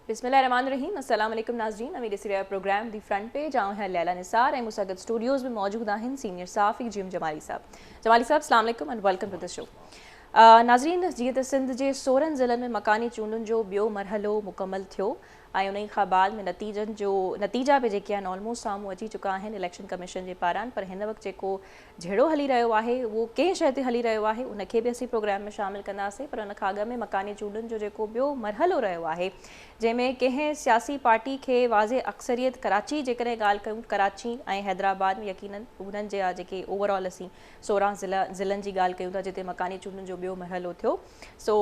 بسم الله الرحمن الرحيم السلام عليڪم ناظرين اوهين ڏسي رهيا آهيو پروگرام the front page آئون آهيان ليلا نثار ۽ مون سان گڏ اسٽوڊيوز ۾ موجود آهن سينيئر صحافي جي ايم جمالي صاحب. جمالي صاحب السلام عليڪم and welcome to the show. ناظرين جيئن ته سنڌ جي 16 ضلعن ۾ مڪاني چونڊن جو ٻيو مرحلو مڪمل ٿيو ۽ انهي کان بعد ۾ نتيجن جو نتيجا به جيڪي آهن آلموسٽ سامهون اچي چڪا آهن اليڪشن ڪميشن جي پاران پر هن وقت جيڪو جهيڙو هلي رهيو آهي اهو ڪنهن شيء تي هلي رهيو آهي ان کي به اسين پروگرام ۾ شامل ڪنداسين پر ان کان اڳ ۾ مڪاني چونڊن جو جيڪو ٻيو مرحلو رهيو آهي جنهن ۾ ڪنهن سياسي پارٽي کي واضح اڪثريت ڪراچي جيڪڏهن ڳالهه ڪيون ڪراچي ۽ حيدرآباد ۾ يقينن انهن جا جيڪي اوور آل اسين 16 ضلع ضلعن جي ڳالهه ڪيون ٿا جتي مڪاني چونڊن جو ٻيو مرحلو ٿيو سو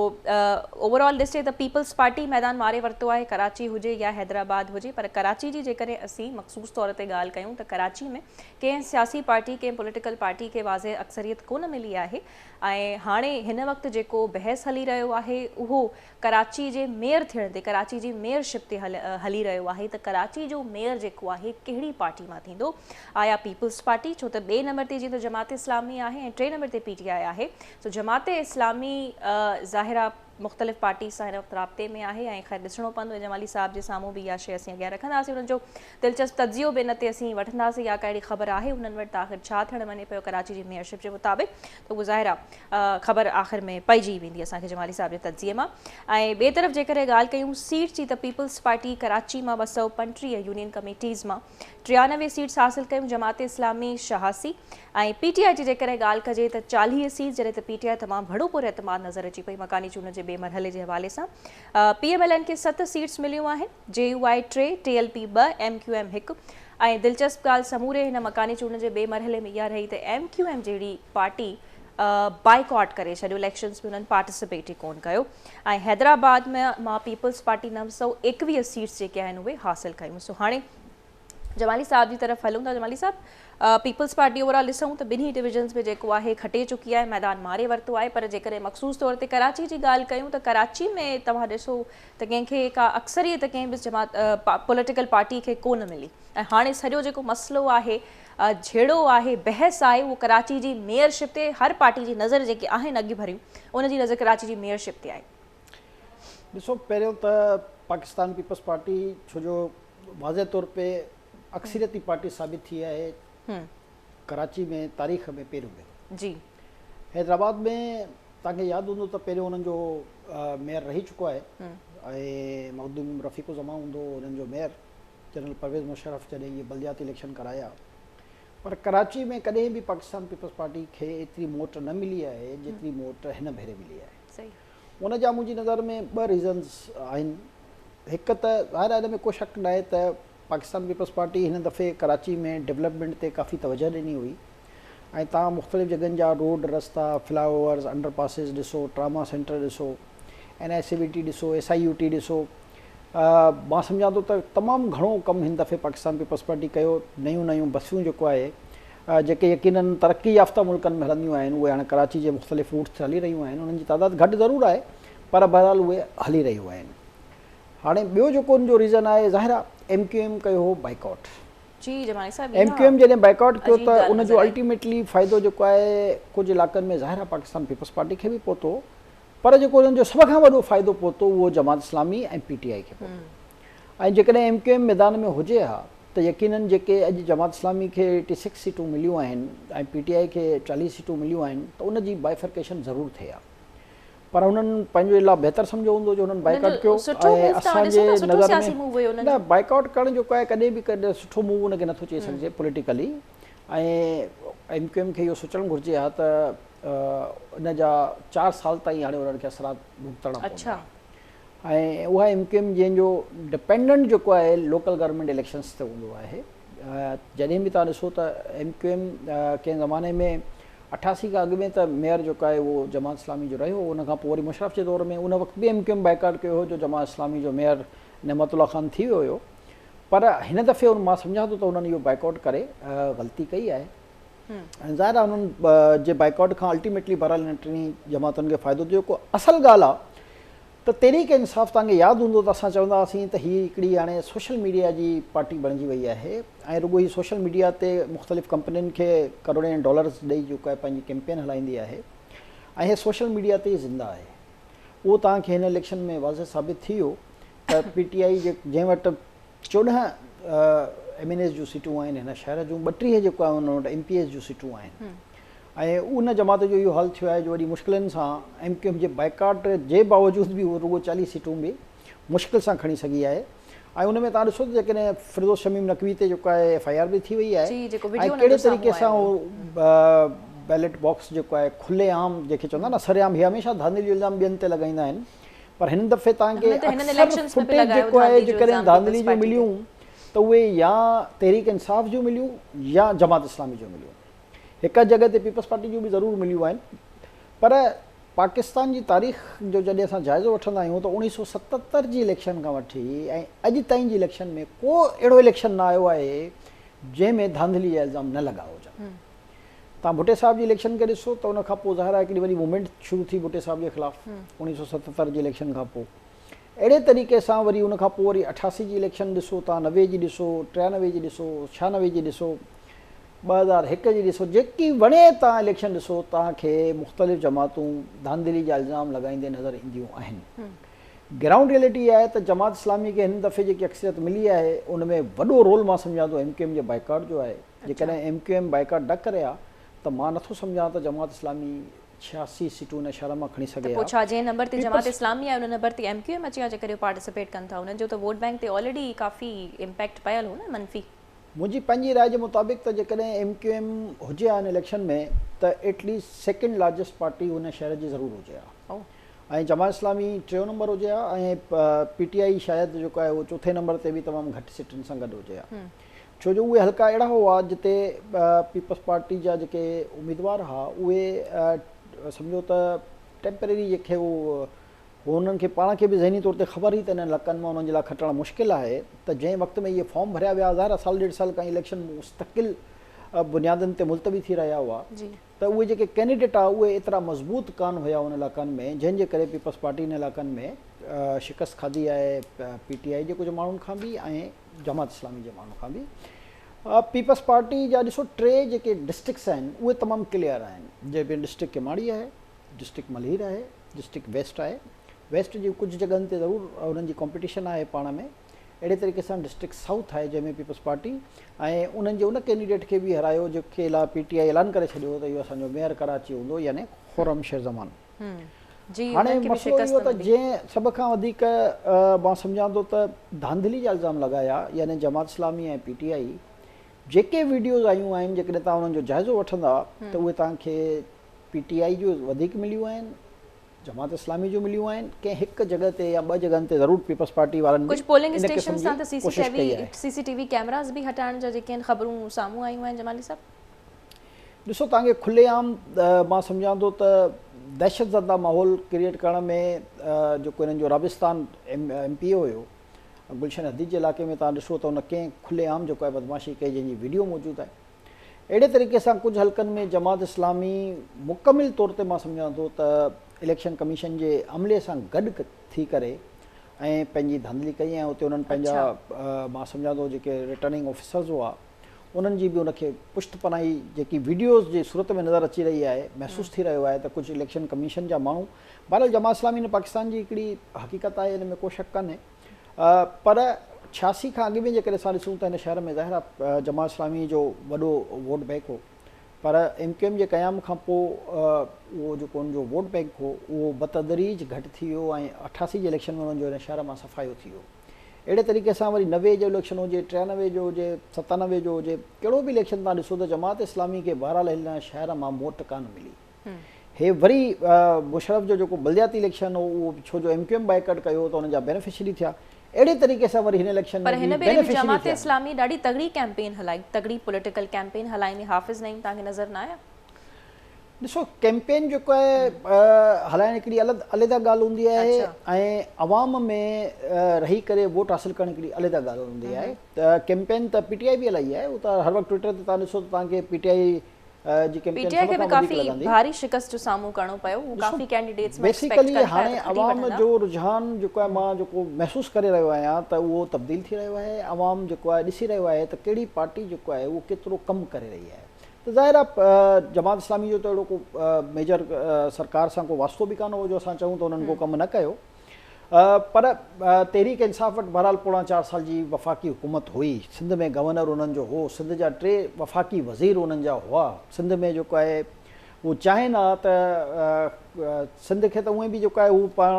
اوور آل ڏسجي ته پيپلز پارٽي ميدان ماري ورتو آهي ڪراچي هجي يا حيدرآباد هجي پر ڪراچي جي جيڪڏهن اسين مخصوص طور تي ڳالهه ڪيون ته ڪراچي ۾ ڪنهن سياسي پارٽي ڪنهن پوليٽيڪل پارٽي کي واضح اڪثريت ڪونه ملي آهي ۽ هاڻي هن وقت جيڪو بحث هلي رهيو آهي اهو ڪراچي جي ميئر ٿيڻ تي ڪراچي جي ميئر شپ تي هلي رهيو آهي ته ڪراچي جو ميئر جيڪو آهي ڪهڙي پارٽي مان ٿيندو آيا پيپلز پارٽي ڇو ته ٻئي نمبر تي جيئن ته جماعت اسلامي آهي ۽ ٽئين نمبر تي پي ٽي آء آهي سو جماعت اسلامي ظاهر آ مختلف پارٽيز سان هن وقت رابطي ۾ آهي ۽ خير ڏسڻو پوندو جمالي صاحب جي سامهون به اها شيء اسين اڳيان رکنداسين انهن جو دلچسپ تجزيو به ان تي اسين وٺنداسين يا ڪا اهڙي خبر آهي انهن وٽ ته آخر ڇا ٿيڻ وڃي پيو ڪراچي جي ميئرشپ جي مطابق ته اهو ظاهر آ خبر آخر ۾ پئجي ويندي اسان کي جمالي صاحب جي تجزيي مان ۽ ٻئي طرف جيڪڏهن ڳالهه ڪيون سيٽس جي ته پيپلز پارٽي ڪراچي مان 235 يونين ڪميٽيز مان 93 سيٽس حاصل ڪيون، جماعت اسلامي 86 ۽ پي ٽي آء جي جيڪڏهن ڳالهه ڪجي ته 40 سيٽس جڏهن ته پي ٽي آء تمام گهڻو پر اعتماد نظر اچي پئي مڪاني چونڊن جي ٻئي مرحلي جي حوالي سان پي ايم ايل اين کي 7 سيٽس مليون آهن، جي يو آء 3، T L P 2، M Q M 1 ۽ دلچسپ ڳالهه سموري هن مڪاني چونڊن جي ٻئي مرحلي ۾ اها رهي ته ايم ڪيو ايم جهڙي پارٽي بائيڪاٽ ڪري ڇڏيو اليڪشنز ۾ انهن پارٽيسپيٽ ئي ڪونه ڪيو ۽ حيدرآباد ۾ مان پيپلز پارٽي 921 سيٽس جيڪي آهن اهي حاصل ڪيون سو هاڻي جمالي صاحب جي طرف هلون ٿا جمالي صاحب پيپلز پارٽي اوور آل ڏسون ته ٻنهي ڊويزنز ۾ جيڪو آهي کٽي چڪي آهي ميدان ماري ورتو آهي پر جيڪڏهن مخصوص طور تي ڪراچي جي ڳالهه ڪيون ته ڪراچي ۾ توهان ڏسو ته ڪنهن کي ڪا اڪثريت ڪنهن به جماعت پوليٽيڪل پارٽي کي ڪونه ملي ۽ هاڻي سڄو جيڪو مسئلو آهي جهيڙو آهي بحث آهي اهو ڪراچي جي ميئر شپ تي هر پارٽي جي نظر جيڪي آهن اڳ ڀريون ان جي نظر ڪراچي جي ميئر شپ تي آهي. ڏسو پهريون ته پاڪستان پيپلز پارٽي ڇو جو واضح طور پي اڪثريتي پارٽي ثابت ٿي آهي ڪراچي ۾ تاريخ ۾ پهريون ڀيرو جي حيدرآباد ۾ توهان کي ياد هوندو ته پهريون انهن جو ميئر رهي چڪو آهي ۽ مخدوم رفيق الزمان هوندو هو انهن جو ميئر جنرل پرويز مشرف جڏهن اهي بلدياتي اليڪشن ڪرايا پر ڪراچي ۾ ڪڏهن به پاڪستان پيپلز پارٽي کي ايتري موٽ نه ملي آهي جيتري موٽ هن ڀيري ملي آهي ان جا منهنجي نظر ۾ ٻه ريزنز آهن هڪ ته ظاهر آهي ان ۾ ڪو شڪ ناهي ته پاڪستان پيپلز پارٽي هن دفعي ڪراچي ۾ ڊولپمينٽ تي ڪافي توجهه ڏني هئي ۽ توهان مختلف جڳهن جا روڊ رستا، فلاء اوورز، انڊر پاسز ڏسو، ٽراما سينٽر ڏسو، N I C V T ڏسو، ايس I U ٽي ڏسو، مان سمجهان ٿو ته تمام گهڻو ڪم هن دفعي پاڪستان پيپلز پارٽي ڪيو، نيون نيون بسيون جيڪو آهي جيڪي يقينن ترقي يافته ملڪن ۾ هلنديون آهن اهي هاڻي ڪراچي جي مختلف روٽس تي هلي رهيون آهن، انهن جي تعداد گهٽ ضرور آهي پر بهرحال اهي هلي رهيون آهن. هاڻي ٻيو جيڪو ان جو ريزن آهي ظاهر آهي ايم ڪيو ايم ڪيو هو بائيڪاٽ. جي جمالي صاحب ايم ڪيو ايم جڏهن بائيڪاٽ ڪيو ته ان جو الٽيميٽلي فائدو جيڪو آهي ڪجهه علائقن ۾ ظاهر آهي پاڪستان پيپلز پارٽي کي به پهتو پر جيڪو انهن جو سڀ کان وڏو فائدو پهتو اهو جماعت اسلامي ۽ پي ٽي آء کي پهتو ۽ جيڪڏهن ايم ڪيو ايم ميدان ۾ هجي ها ته يقينن جيڪي اڄ جماعت اسلامي کي 86 سيٽون مليون آهن ۽ پي ٽي آء کي 40 سيٽون مليون آهن ته ان جي بائيفرڪيشن ضرور ٿئي ها پر هنن پنهنجي لاء بهتر سمجهيو هوندو جو هنن بائيڪاٽ ڪيو ۽ اسان جي نظر ۾ نه بائيڪاٽ ڪرڻ جيڪو آهي ڪڏهن به ڪڏهن سٺو موو ان کي نٿو چئي سگهجي پوليٽيڪلي ۽ ايم ڪيو ايم کي اهو سوچڻ گهرجي ها ته ان جا 4 سال تائين هاڻي انهن کي اثرات ڀڳتڻا پوندا ۽ اها ايم ڪيو ايم جنهن جو ڊپينڊنٽ جيڪو آهي لوڪل گورنمينٽ اليڪشنس تي هوندو آهي جڏهن به توهان ڏسو ته ايم ڪيو ايم ڪنهن زماني ۾ 88 کان اڳ ۾ ته ميئر جيڪو آهي اهو جماعت اسلامي جو رهيو ان کان پوء وري مشرف جي دور ۾ ان وقت به ايم ڪيو ايم بائيڪاٽ ڪيو هو جو جماعت اسلامي جو ميئر نعمت الله خان ٿي ويو هيو پر هن دفعي مان سمجهان ٿو ته انهن اهو بائيڪاٽ ڪري غلطي ڪئي آهي ۽ ظاهر آهي انهن جي بائيڪاٽ کان الٽيميٽلي بهرحال انهن ٽنهي جماعتن کي فائدو ٿيو جيڪو اصل ڳالهه آهي ته تحريڪ انصاف توهان کي ياد هوندو ته اسان چوندا هئاسين ته هي هڪڙي هاڻي سوشل ميڊيا جي پارٽي بڻجي وئي آهي ۽ رڳو هي سوشل ميڊيا تي مختلف ڪمپنين کي ڪروڙين ڊالرز ڏئي جيڪو آهي پنهنجي ڪيمپين هلائيندي آهي ۽ هي سوشل ميڊيا تي ئي زنده آهي اهو توهان کي هن اليڪشن ۾ واضح ثابت ٿي ويو ته پي ٽي آء جنهن وٽ 14 ايم اين ايز جون سيٽون آهن هن شهر جون، 32 جيڪو آهي ان وٽ ايم پي ايز جون سيٽون آهن ۽ ان جماعت جو اهو حال ٿيو آهي جو وڏي مشڪلن سان ايم ڪيو ايم جي بائيڪاٽ جي باوجود به هو رڳو 40 سيٽون به مشڪل سان کڻي سگهي آهي ۽ ان ۾ توهان ڏسو ته جيڪڏهن فردوس شميم نقوي تي جيڪو آهي ايف I R به ٿي وئي آهي ۽ ڪهڙي طريقي سان هو بيلٽ باڪس جيڪو آهي کلي عام جنهن کي چوندا نه سرعام، هي هميشه ڌانڌلي جو الزام ٻين تي لڳائيندا آهن پر هن دفعي توهان کي اڪثر فوٽيج جيڪو آهي جيڪڏهن ڌانڌلي جون مليون ته اهي يا تحريڪ انصاف جون مليون يا جماعت اسلامي جون مليون، هڪ جڳهه تي پيپلز پارٽي جون به ضرور مليون آهن پر پاڪستان جي تاريخ جو جڏهن اسان جائزو وٺندا آهيون ته 1977 جي اليڪشن کان وٺي ۽ اڄ تائين جي اليڪشن ۾ ڪو اهڙو اليڪشن نه آيو آهي جنهن ۾ ڌانڌلي جا الزام نه لڳا هجن. توهان ڀٽي صاحب جي اليڪشن کي ڏسو ته ان کان پوء ظاهر آهي هڪڙي وڏي موومينٽ شروع ٿي ڀٽي صاحب جي خلاف 1977 جي اليڪشن کان پوء. اهڙي طريقي سان وري ان کان پوء وري 88 جي اليڪشن ڏسو توهان، 90 جي ڏسو، 93 جي ڏسو، 96 جي ڏسو، 2001 جي ڏسو، جيڪي وڻي توهان اليڪشن ڏسو توهان کي مختلف جماعتون ڌانڌلي جا الزام لڳائيندي نظر اينديون آهن. گرائونڊ ريئلٽي اها آهي ته جماعت اسلامي کي هن دفعي جيڪي اڪثريت ملي آهي ان ۾ وڏو رول مان سمجهان ٿو ايم ڪيو ايم جي بائيڪاٽ جو آهي. جيڪڏهن ايم ڪيو ايم بائيڪاٽ نه ڪري ها ته مان نٿو سمجهان ته جماعت اسلامي 86 سيٽون ان شهر مان کڻي سگهي ها. ته پوء ڇا جنهن نمبر تي جماعت اسلامي آهي ان نمبر تي ايم ڪيو ايم اچي ها جيڪڏهن هو پارٽيسپيٽ ڪن ٿا انهن جو ته ووٽ بينڪ تي آلريڊي ڪافي امپيڪٽ پيل هو نه منفي. منهنجي پنهنجي راء جي مطابق ته جيڪڏهن ايم ڪيو ايم هجي ها ان اليڪشن ۾ ته at least second largest party ان شهر جي ضرور هجي ها ۽ جماعت اسلامي ٽيون نمبر هجي ها ۽ پي ٽي آئي شايد جيڪو آهي اهو چوٿين نمبر تي به تمام گهٽ سيٽن سان گڏ هجي ها. ڇو جو اهي حلقا اهڙا هئا جتي پيپلز پارٽي جا جيڪي اميدوار هئا اهي سمجهو ته ٽيمپرري جيڪي هو انهن کي پاڻ کي به ذهني طور تي خبر هئي ته انهن حلقن مان انهن جي لاء کٽڻ مشڪل آهي ته جنهن وقت ۾ اهي فارم ڀريا ويا ظاهر آهي سال ڏيڍ سال کان اليڪشن مستقل بنيادن تي ملتوي ٿي رهيا هئا ته اهي جيڪي ڪينڊيڊيٽ هئا اهي ايترا مضبوط ڪانه هيا انهن علائقن ۾ جنهن جي ڪري پيپلز پارٽي انهن علائقن ۾ شڪست کاڌي آهي پي ٽي آء جي ڪجهه ماڻهن کان به ۽ جماعت اسلامي جي ماڻهن کان به. پيپلز پارٽي جا ڏسو ٽي جيڪي ڊسٽرڪٽس آهن اهي تمام ڪليئر آهن جنهن ۾ ڊسٽرڪٽ ڪيماڙي آهي، ڊسٽرڪٽ ملير آهي، ڊسٽرڪٽ ويسٽ آهي. ويسٽ جي ڪجهه جڳهن تي ضرور انهن جي ڪامپيٽيشن آهي پاڻ ۾. اهڙي طريقي سان ڊسٽرڪٽ سائوٿ آهي جنهن ۾ پيپلز پارٽي ۽ انهن جي ان ڪينڊيڊيٽ کي به هرايو جيڪي لاء پي ٽي آء اعلان ڪري ڇڏيو هو ته اهو اسان جو ميئر ڪراچي هوندو يعني خرم شير زمان. هاڻي مسئلو اهو ته جنهن سڀ کان وڌيڪ مان سمجهان ٿو ته ڌانڌلي جا الزام لڳايا يعني جماعت اسلامي ۽ پي ٽي آء جيڪي ويڊيوز آيون آهن جيڪڏهن توهان انهن جو جائزو وٺندا ته اهي توهان کي پي ٽي آء جون وڌيڪ مليون آهن جماعت اسلامي جون مليون آهن ڪنهن هڪ جڳهه تي يا ٻه جڳهن تي ضرور پيپلز پارٽي وارن به ان قسم جي ڪوشش ڪئي آهي. سي سي ٽي وي ڪيمراز به هٽائڻ جا جيڪي آهن خبرون سامهون آيون آهن جمالي صاحب. ڏسو توهان کي کلي عام مان سمجهان ٿو ته دهشت زده ماحول ڪريئيٽ ڪرڻ ۾ جيڪو هنن جو رابستان ايم پي اي هيو گلشن حديد جي علائقي ۾ توهان ڏسو ته ان ڪنهن کلي عام جيڪو آهي بدمعاشي ڪئي جنهن جي ويڊيو موجود آهي اهڙي طريقي سان ڪجهه حلقن ۾ جماعت اسلامي مڪمل طور تي مان سمجهان ٿو ته اليڪشن ڪميشن جي عملي سان گڏ ٿي ڪري ۽ پنهنجي ڌانڌلي ڪئي ۽ اتي انهن پنهنجا مان سمجهان ٿو جيڪي رٽرننگ آفيسرز هئا انهن جي به ان کي پشت پناهي جيڪي ويڊيوز جي صورت ۾ نظر اچي رهي آهي محسوس ٿي رهيو آهي ته ڪجهه اليڪشن ڪميشن جا ماڻهو بهرحال جماعت اسلامي هن پاڪستان جي هڪڙي حقيقت آهي ان ۾ ڪو شڪ ڪانهي پر 86 کان اڳ ۾ جيڪڏهن اسان ڏسون ته هن شهر ۾ ظاهر آهي جماعت اسلامي جو وڏو ووٽ بينڪ هو پر ايم ڪيو ايم جي قيام کان پوء اهو جيڪو ان جو ووٽ بينڪ هو اهو بتدريج گهٽ ٿي ويو ۽ 88 جي اليڪشن ۾ انهن جو هن شهر مان صفايو ٿي ويو. اهڙي طريقي سان وري 90 جو اليڪشن هجي، 93 جو هجي، 97 جو هجي، ڪهڙو به اليڪشن توهان ڏسو ته جماعت اسلامي کي بهرحال هن شهر مان موٽ ڪانه ملي. هي وري مشرف جو جيڪو بلدياتي اليڪشن هو اهو ڇو جو ايم ڪيو ايم بائيڪاٽ ڪيو ته ان جا بينيفشري ٿيا. اهڙي طريقي سان وري هن اليڪشن ۾ به بينيفشري ٿيا. پر هن ڀيري به جماعت اسلامي ڏاڍي تڳڙي ڪيمپين هلائي، تڳڙي پوليٽيڪل ڪيمپين هلائيندي حافظ نعيم توهان کي نظر نه آيا؟ ڏسو ڪيمپين جيڪو آهي هلائڻ هڪڙي عليحده ڳالهه هوندي آهي ۽ عوام ۾ رهي ڪري ووٽ حاصل ڪرڻ هڪڙي عليحده ڳالهه هوندي آهي ته ڪيمپين ته پي ٽي آء به هلائي آهي هو ته هر وقت ٽوئٽر تي توهان ڏسو ته توهان کي پي ٽي آء جي ڪيمپين سڀ کان وڌيڪ لڳندي. ڀاري شڪست جو سامهون ڪرڻو پيو هو ڪافي ڪينڊيڊيٽس مان ايڪسپيڪٽ بيسيڪلي هاڻي عوام جو رجحان جيڪو آهي مان جيڪو محسوس ڪري رهيو آهيان ته اهو تبديل ٿي رهيو آهي عوام جيڪو آهي ڏسي رهيو آهي ته ڪهڙي پارٽي جيڪو آهي اهو ڪيترو ڪم ڪري رهي آهي ته ظاهر آهي جماعت اسلامي جو ته اهڙو ڪو ميجر سرڪار سان ڪو واسطو به ڪانه هو جو اسان چئون ته انهن ڪو ڪم نه ڪيو. پر تحريڪ انصاف وٽ بهرحال پوڻا چار سال جي وفاقي حڪومت هئي، سنڌ ۾ گورنر انهن جو هو، سنڌ جا ٽي وفاقي وزير انهن جا هئا، سنڌ ۾ جيڪو آهي هو چاهين ها ته سنڌ کي ته اونئن به جيڪو آهي هو پاڻ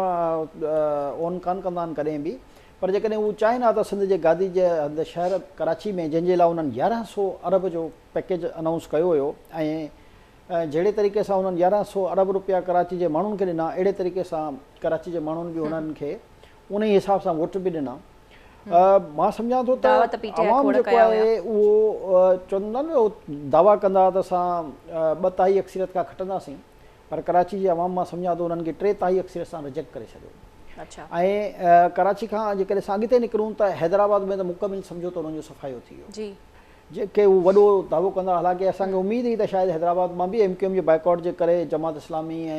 اون ڪانه ڪندا آهن ڪڏهن به، پر جيڪڏهن هو چاهين ها ته سنڌ جي گادي جي هنڌ شهر ڪراچي ۾ جنهن جي لاء انهن 1100 ارب جو پيڪيج انائونس ڪيو هيو ۽ جهڙي طريقي سان انهن 1100 ارب روپيا ڪراچي جي ماڻهن کي ڏنا اهڙي طريقي سان ڪراچي جي ماڻهن به انهن کي انهي حساب سان ووٽ به ڏنا. مان سمجهان ٿو ته عوام جيڪو آهي اهو چوندا نه دعويٰ ڪندا ته اسان ٻه تهائي اڪثريت کان کٽنداسين پر ڪراچي جي عوام مان سمجهان ٿو انهن کي ٽي تهائي اڪثريت سان رجيڪٽ ڪري ڇڏيو ۽ ڪراچي کان جيڪڏهن اسان اڳتي نڪرون ته حيدرآباد ۾ ته مڪمل سمجهو ته انهن جو صفايو ٿي ويو. جيڪي هو وڏو دعوو ڪندا حالانڪه اسان کي اميد هئي ته شايد حيدرآباد مان به ايم ڪيو ايم جي بائيڪاٽ جي ڪري جماعت اسلامي ۽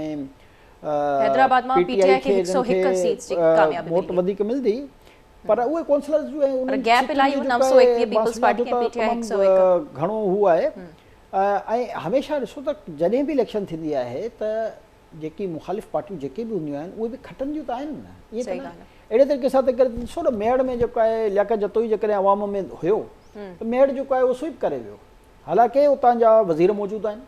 حيدرآباد مان پي ٽي آء کي 101 سيٽس جي ڪاميابي ملي ووٽ وڌيڪ ملندي پر اهي ڪونسلرز جو ۽ انهن گيپ الاهي هو 921 پيپلز پارٽي ۽ پي ٽي آء 101 گهڻو هو آهي ۽ هميشه ڏسو ته جڏهن به اليڪشن ٿيندي آهي ته جيڪي مخالف پارٽيون جيڪي به هونديون آهن اهي به کٽنديون ته آهن نه ائين ته نه اهڙي طريقي سان ته ڏسو نه ميهڙ ۾ جيڪو آهي لياقت جتوئي جيڪڏهن عوام ۾ هيو ته ميهڙ جيڪو آهي اهو سوئپ ڪري ويو حالانڪه اتان جا وزير موجود آهن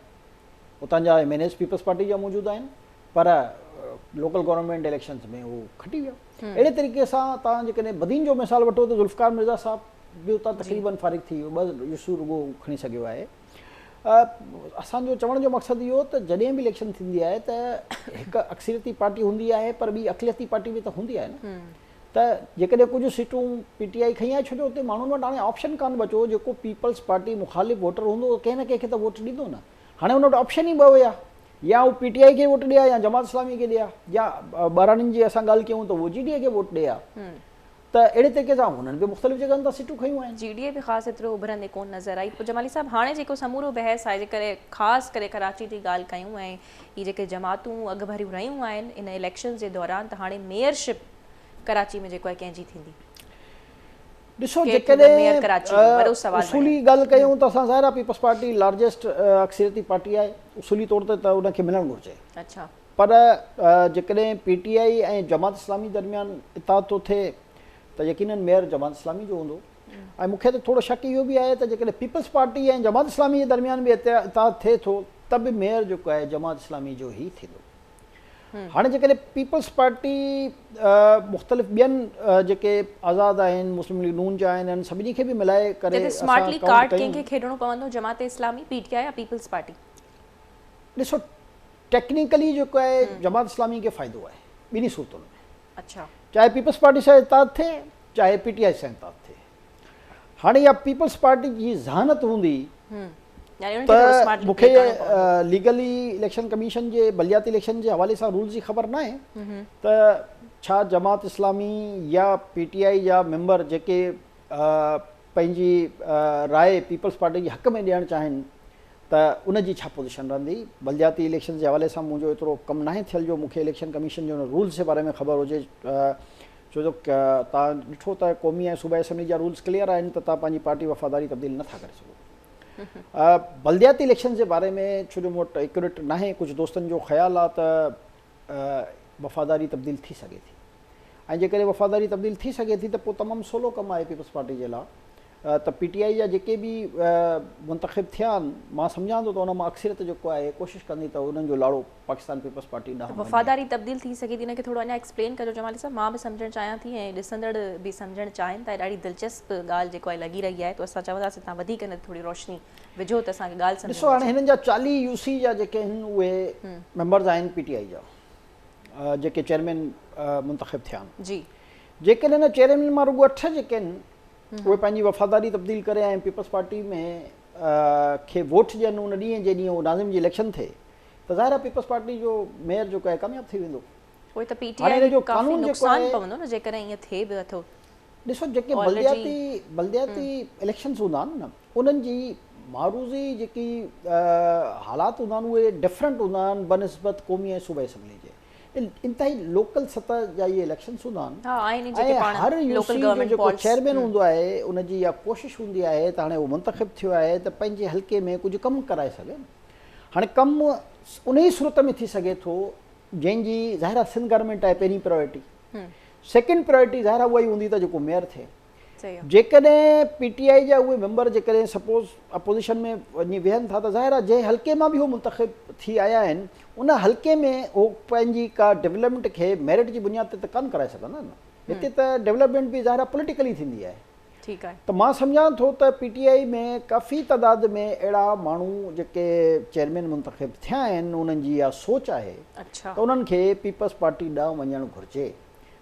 اتان جا M N As Peoples Party جا موجود آهن پر لوڪل گورنمينٽ اليڪشنز ۾ هو کٽي ويا اهڙي طريقي سان تان جيڪڏهن بدين جو مثال وٺو ته ذوالفقار مرزا صاحب به اتان تقريبن فارغ ٿي ويو ٻه يوسيون رڳو کڻي سگهيو آهي اسان جو چوڻ جو مقصد اهو ته جڏهن به اليڪشن ٿيندي آهي ته هڪ اڪثريتي پارٽي هوندي آهي پر ٻي اقليتي پارٽي به ته هوندي آهي نه ته جيڪڏهن ڪجهه سيٽون پي ٽي آء کنئي آهي ڇو جو اتي ماڻهن وٽ هاڻي آپشن ڪانه بچو جيڪو پيپلز پارٽي مخالف ووٽر هوندو ڪنهن نه ڪنهن کي ته ووٽ ڏيندو نه هاڻي ان وٽ آپشن ئي ٻه هيا يا هو پي ٽي آء کي ووٽ ڏي ها يا جماعت اسلامي کي ڏي ها يا ٻهراڙين جي اسان ڳالهه ڪيون ته هو جي ڊي اي کي ووٽ ڏي ها ته اهڙي طريقي سان هنن به مختلف جڳهن تان سيٽون کنيون آهن. جي ڊي اي به خاص ايترو اڀرندي ڪونه نظر آئي. پوء جمالي صاحب هاڻي جيڪو سمورو بحث آهي جيڪڏهن خاص ڪري ڪراچي جي ڳالهه ڪيون ۽ هي جيڪي جماعتون اڳڀريون رهيون آهن ان اليڪشنز جي دوران ته هاڻي ميئرشپ ڪراچي ۾ جيڪو آهي ڪنهن جي ٿيندي؟ ڏسو جيڪڏهن اصولي ڳالهه ڪيون ته اسان ظاهر آهي پيپلز پارٽي لارجسٽ اڪثريتي پارٽي آهي اصولي طور تي ته ان کي ملڻ گهرجي. پر جيڪڏهن پي ٽي آء ۽ جماعت اسلامي درميان اتحاد ٿو ٿئي ته يقينن ميئر جماعت اسلامي جو هوندو ۽ مون کي ته ٿورو شڪ اهو به آهي ته جيڪڏهن پيپلز پارٽي ۽ جماعت اسلامي جي درميان به اتحاد ٿئي ٿو ته به ميئر جيڪو آهي جماعت اسلامي جو ئي ٿيندو. هاڻي جيڪڏهن پيپلز پارٽي مختلف ٻين جيڪي آزاد آهن مسلم ليگ نون جا آهن انهن سڀني کي به ملائي ڪري اسان سمارٽلي ڪارڊ ڪنهن کي کيڏڻو پوندو جماعت اسلامي، پي ٽي آء يا پيپلز پارٽي؟ ڏسو ٽيڪنيڪلي جيڪو آهي جماعت اسلامي کي فائدو آهي ٻنهي صورتن ۾ چاهي پيپلز پارٽي سان اتحاد ٿئي چاهي پي ٽي آء سان اتحاد ٿئي هاڻي اها پيپلز پارٽي جي ذهانت هوندي ته مون کي ليگلي اليڪشن ڪميشن جي بلدياتي اليڪشن جي حوالي سان رولز جي خبر ناهي ته ڇا جماعت اسلامي يا پي ٽي آء جا ميمبر جيڪي پنهنجي راء پيپلز پارٽي جي حق ۾ ڏيڻ چاهين ته ان جي ڇا پوزيشن رهندي، بلدياتي اليڪشنز جي حوالي سان منهنجو ايترو ڪم ناهي ٿيل جو مون کي اليڪشن ڪميشن جي ان رولز جي باري ۾ خبر هجي ڇو جو توهان ڏٺو ته قومي ۽ صوبائي اسيمبلي جا رولز ڪليئر آهن ته توهان پنهنجي پارٽي وفاداري تبديل نٿا ڪري سگهو. بلدياتي اليڪشنز جي باري ۾ ڇو جو مون وٽ ايڪيوريٽ ناهي ڪجهه دوستن جو خيال آهي ته وفاداري تبديل ٿي سگهي ٿي ۽ جيڪڏهن وفاداري تبديل ٿي سگهي ٿي ته پوء تمام سولو ڪم آهي پيپلز پارٽي جي لاء ته پي ٽي آء جا جيڪي به منتخب ٿيا آهن مان سمجهان ٿو ته ان مان اڪثريت جيڪو آهي ڪوشش ڪندي ته انهن جو لاڙو پاڪستان پيپلز پارٽي ڏانهن وڃي. وفاداري تبديل ٿي سگهي ٿي ان کي ٿورو اڃا ايڪسپلين ڪجو جمالي صاحب مان به سمجهڻ چاهيان ٿي ۽ ڏسندڙ به سمجهڻ چاهين ٿا ڏاڍي دلچسپ ڳالهه جيڪو آهي لڳي رهي آهي ته اسان چونداسين توهان وڌيڪ ان تي ٿوري روشني وجهو ته اسان کي ڳالهه سمجهه ڏسو هاڻي هنن جا 40 يو سي جا جيڪي آهن اهي ميمبرز آهن پي ٽي آء جا جيڪي چيئرمين منتخب ٿيا آهن جي جيڪڏهن ان چيئرمين مان رڳو 8 جيڪي آهن اهي پنهنجي وفاداري تبديل ڪري ۽ پيپلز پارٽي ۾ کي ووٽ ڏين ان ڏينهن جنهن ڏينهن اهو ناظم جي اليڪشن ٿئي ته ظاهر آهي پيپلز پارٽي جو ميئر جيڪو آهي ڪامياب ٿي ويندو. پوء ته پي ٽي آء کي ڪافي نقصان پوندو نه جيڪڏهن ائين ٿئي به اٿو. ڏسو جيڪي بلدياتي بلدياتي اليڪشنز هوندا آهن نه انهن جي معروضي جيڪي حالات هوندا آهن اهي ڊفرنٽ هوندا آهن بنسبت قومي ۽ صوبائي اسيمبلي جي انتهائي لوڪل سطح جا اهي اليڪشنز هوندا آهن ۽ هر يو سي جو جيڪو چيئرمين هوندو آهي ان جي اها ڪوشش هوندي آهي ته هاڻي هو منتخب ٿيو آهي ته پنهنجي حلقي ۾ ڪجهه ڪم ڪرائي سگهي هاڻي ڪم انهي صورت ۾ ٿي سگهي ٿو جنهن جي ظاهر آهي سنڌ گورنمينٽ آهي پهرين پرائرٽي. سيڪنڊ پرائرٽي ظاهر آهي اها ئي هوندي ته جيڪو ميئر ٿئي. جيڪڏهن پي ٽي آء جا اهي ميمبر جيڪڏهن سپوز اپوزيشن ۾ وڃي ويهن ٿا ته ظاهر آهي جنهن حلقي مان به هو منتخب ٿي آيا آهن ان حلقي ۾ هو پنهنجي ڪا ڊولپمينٽ کي ميرٽ جي بنياد تي ته ڪانه ڪرائي سگهندا نه. هتي ته ڊولپمينٽ به ظاهر آهي پوليٽيڪلي ٿيندي آهي. ٺيڪ آهي. ته مان سمجهان ٿو ته پي ٽي آء ۾ ڪافي تعداد ۾ اهڙا ماڻهو جيڪي چيئرمين منتخب ٿيا آهن انهن جي اها سوچ آهي ته انهن کي پيپلز پارٽي ڏانهن وڃڻ گهرجي.